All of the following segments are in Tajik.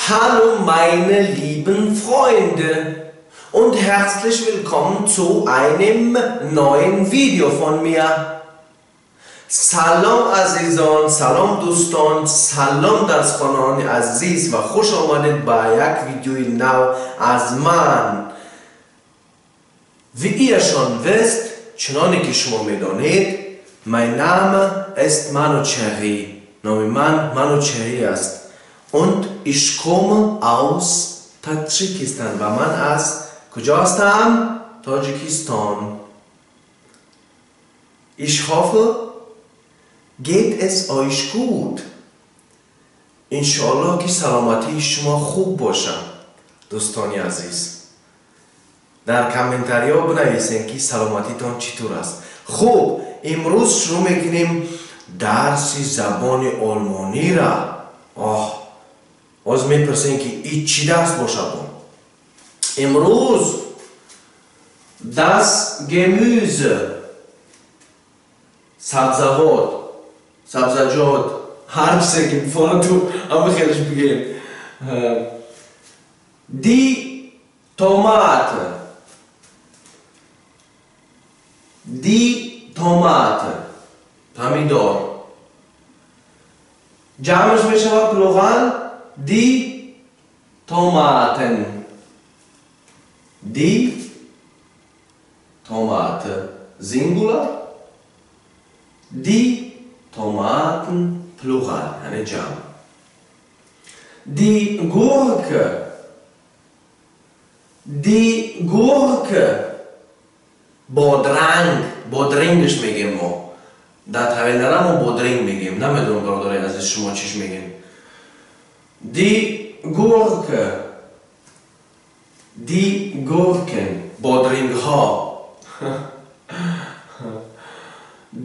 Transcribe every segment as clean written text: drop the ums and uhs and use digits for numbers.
Hallo meine lieben Freunde und herzlich willkommen zu einem neuen Video von mir. سلام عزیزان، سلام دوستان، سلام درسخوانان عزیز و خوش آمدید به یک ویدیوی نو از من. Wie ihr schon wisst, چنانی که شما میدانید، mein Name ist Manocheri. نام من منوچهری است. Und ich komme aus Tadschikistan. و من از کجا هستم؟ تاجیکستان. Ich hoffe, geht es euch gut. انشاءالله که سلامتی شما خوب باشه دوستانی عزیز. در کامنتاری ها بنویسین که سلامتیتان چطور است. خوب، امروز شروع میکنیم درس زبان آلمانی را. آه، باز میپرسین که این چی درس باشه؟ امروز das Gemüse، سبزوات، سبزجات، هر چیزی که بفهمم تو همه خیلیش بگیم. Die Tomate، die Tomate، پمیدور. جمعش میشه Plural die Tomaten، die Tomate Singular، die Tomaten Plural، یعنی جمع. Die Gurke، die Gurke، بادرنگ، بادرنگش میگیم ما در طویلدره، ما بادرنگ میگیم. نمیدونم برادرای عزیز شما چیش میگیم. Die Gurke، die Gurken، بادرنگ ها.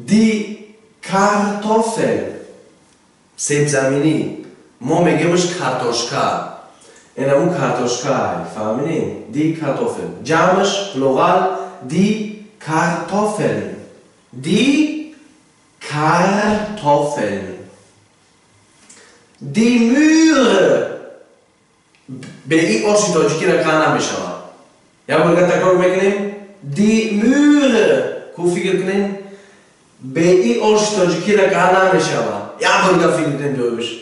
Die Kartoffel، سیب زمینی، ما میگیمش کارتوشکا. این همون کارتوشکا، فهمیدین؟ Die Kartoffel، جمعش Plural die Kartoffeln، die Kartoffeln. Die Möhre، به این آشی تاجیکی را که نمیشود. یک بار دیگه تکرار میکنیم. Die Möhre، کو فکر کنین؟ به این آش تاجیکی را که نمیشود. یک بار دیگه فکر کنین جوابش.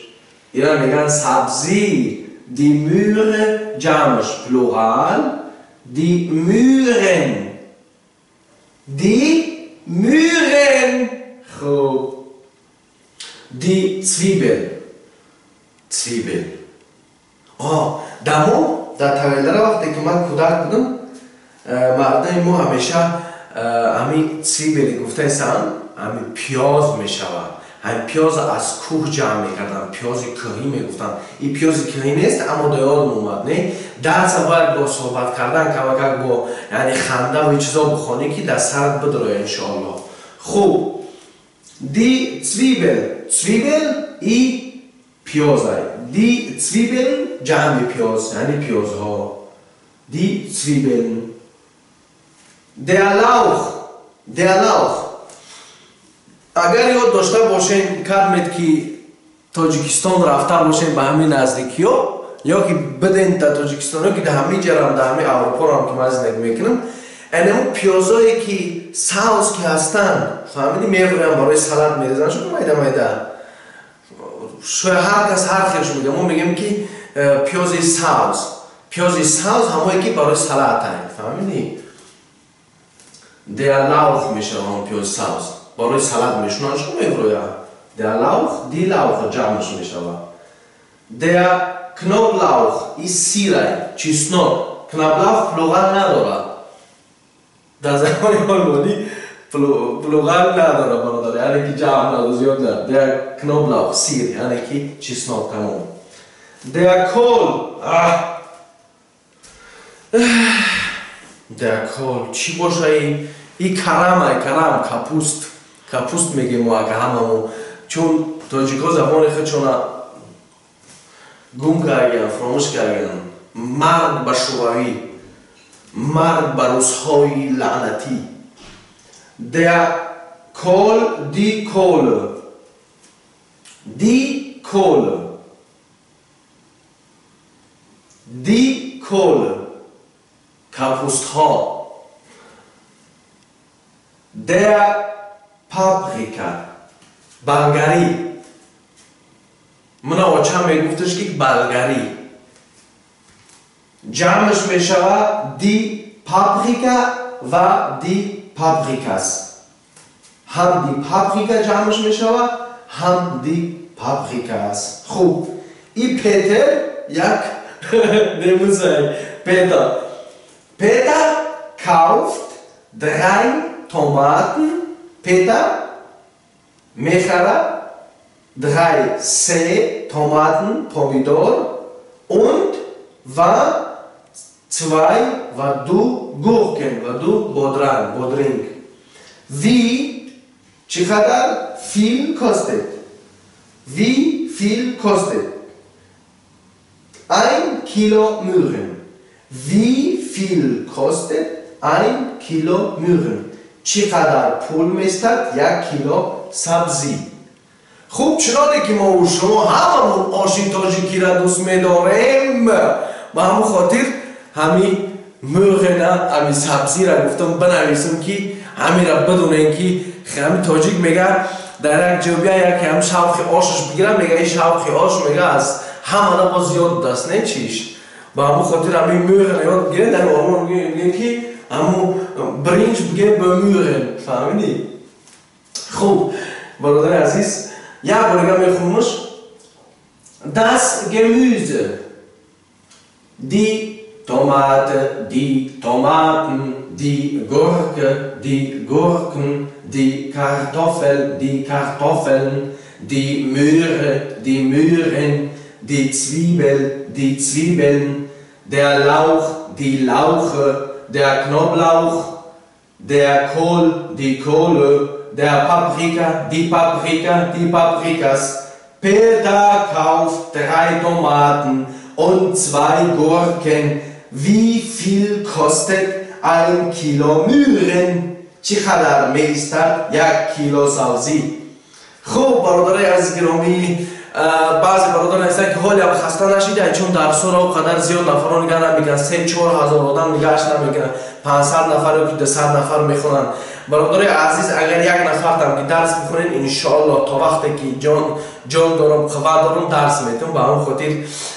اینا میگن سبزی. Die Möhre، جمعش Plural die Möhren، die Möhren. خب، die Zwiebel، Zwiebel. آه، دمو در طویلدره وقتی که من کودک بودم، مردم ما همیشه همین Zwiebel گفته سن، همین پیاز میشود. همین پیاز از کوه جمع میکردن، پیاز کوهی میگفتن. این پیاز کوهی نیست، اما در یادم اومد. نه، درس باید با صحبت کردن کمک با یعنی خنده و چیزا بخوانی که در سرت بدره انشاءالله. خوب، die Zwiebel، Zwiebel ای پیاز ای. Die Zwiebeln جمع پیاز، یعنی پیازها. Die Zwiebeln. Der Lauch، der Lauch. اگر یاد داشته باشین کدمت که تاجیکستان رفته باشین به همین نزدیکی ها، یا که بدین در تاجیکستان، یا که در همین جرم، در همین اروپا هم که من زندگی میکنم، یعنی اون پیازایی که سبز که هستن، فهمیدی، میخورن برای سالاد میریزن، شو میده میده. شاید هر کس هر خیلش میگه. ما میگیم که پیاز سبز، پیاز سبز همایی که برای سالاد هست، فهمیدی؟ Der Lauch میشه هم پیاز سبز برای سالاد میشونن، شو میخوره. Der Lauch، die Lauch جمعش میشه. Der Knoblauch این سیره، چیسناک. Knoblauch Plural نداره در زبان آلمانی، Plural نداره برادر، یعنی که جمع نداره، زیاد نه. Der Knoblauch سیر، یعنی که چیسناک، تمام. Der Kohl، آه، Der Kohl چی باشه؟ ای کرم، کرم، کاپوست، کاپوست میگیم ما اگه هممون، چون تاجیکا زبان خودشون گم کردن، فراموش کردن. مرگ به شوروی، مرگ به روس‌های لعنتی. Der Kohl، die Kohle، die Kohle. Die Kohle, капустҳо. Der Paprika, балгарӣ. Мана очам мегуфташ, ки балгарӣ. Ҷамъш мешавад die Paprika ва die Paprikas. Ҳам die Paprika ҷамъш мешавад, ҳам die Paprikas. Хуб, и Петер як немусай. Петер. Peter kauft drei Tomaten. Peter мехарад drei, се Tomaten, помидор und ва zwei ва ду Gurken ва ду бодранг, бодринг. Wie, чӣ қадар, viel kostet? Wie viel kostet ein Kilo Möhren? Wie viel kostet ein Kilo Möhren? Чӣ қадар пул местад 1 кило сабзӣ? Хуб, чуноне ки мо шумо ҳамамон оши тоҷикиро дӯст медорем, ба ҳамон хотир ҳами Möhren а, ҳами сабзира гуфтам бинависам, ки ҳамира бидонем, ки ҳами тоҷик мега, дар як ҷо бия, яке ҳам шавқи ошаш бигира, мега, и шавқи ош, мега, аз ҳамада боз зиёд будаст, не чиш. Ба ҳамон хотир ҳами Möhren ёд бигирем. Дар Олмон мегӯем, ки ҳамун бринҷ бигем ба Möhren, фаҳмидӣ? Хуб, бародари азиз, як бор дига мехонмаш. Das Gemüse, die Tomate, die Tomaten, die Gurke, die Gurken, die Kartoffel, die Kartoffeln, die Möhre, die Möhren, die Zwiebel, die Zwiebeln, der Lauch, die Lauche, der Knoblauch, der Kohl, die Kohle, der Paprika, die Paprika, die Paprikas. Peter kauft drei Tomaten und zwei Gurken. Wie viel kostet ein Kilo Möhren? Чӣ қадар меистад 1 кило сабзӣ? Хуб, бародарои азиз гиромӣ, баъзе бародарон ҳастанд, ки ҳолиам хаста нашида, чун дарсҳоро қадар зиёд нафарон нигаҳ намекунанд, 3-4 ҳазор одам нигаҳаш намекунанд, 500 нафар ё ки 200 нафар мехонанд. Бародарои азиз, агар як нафартам ки дарс бихонед, иншоалло, то вақте ки ҷон дорам, қувват дорам, дарс метавам. Ба ҳамон хотир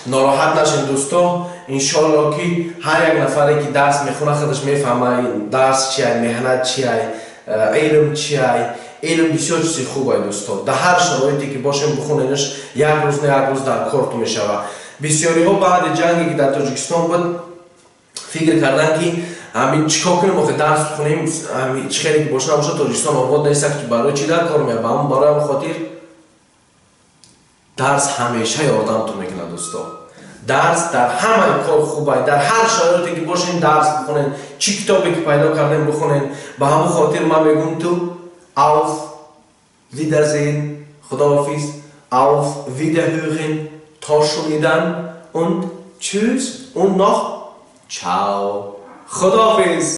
нороҳат нашед, дӯсто. Иншоалло, ки ҳар як нафаре ки дарс мехонад, худаш мефаҳмад, дарс чиай, меҳнат чиай, илм чиай. Илм бисёр чизи хубай, дӯсто. Дар ҳар шароите ки бошем, бихоненаш, як рӯз на як рӯз дар корту мешавад. Бисёриҳо баъди ҷанге ки дар Тоҷикистон буд, фикр карданд, ки ҳамин чӣ кор кунем охи, дарс бихонем, чӣ хеле ки боша набошад, Тоҷикистон обод нест, ки барои чӣ дар кор меяд? Ба барои ҳамон хотир дарс ҳамеша ёрдамтон мекунад, дӯсто. Дарс дар ҳамаи кор хубай. Дар ҳар шароите ки бошем, дарс бихонем, чӣ китобе ки пайдо кардем, бихонем. Ба ҳамон хотир ман мегӯм ту auf Wiedersehen, Худоҳофиз, auf Wiederhören, то шунидан und tschüss und noch ciao. Худоҳофиз.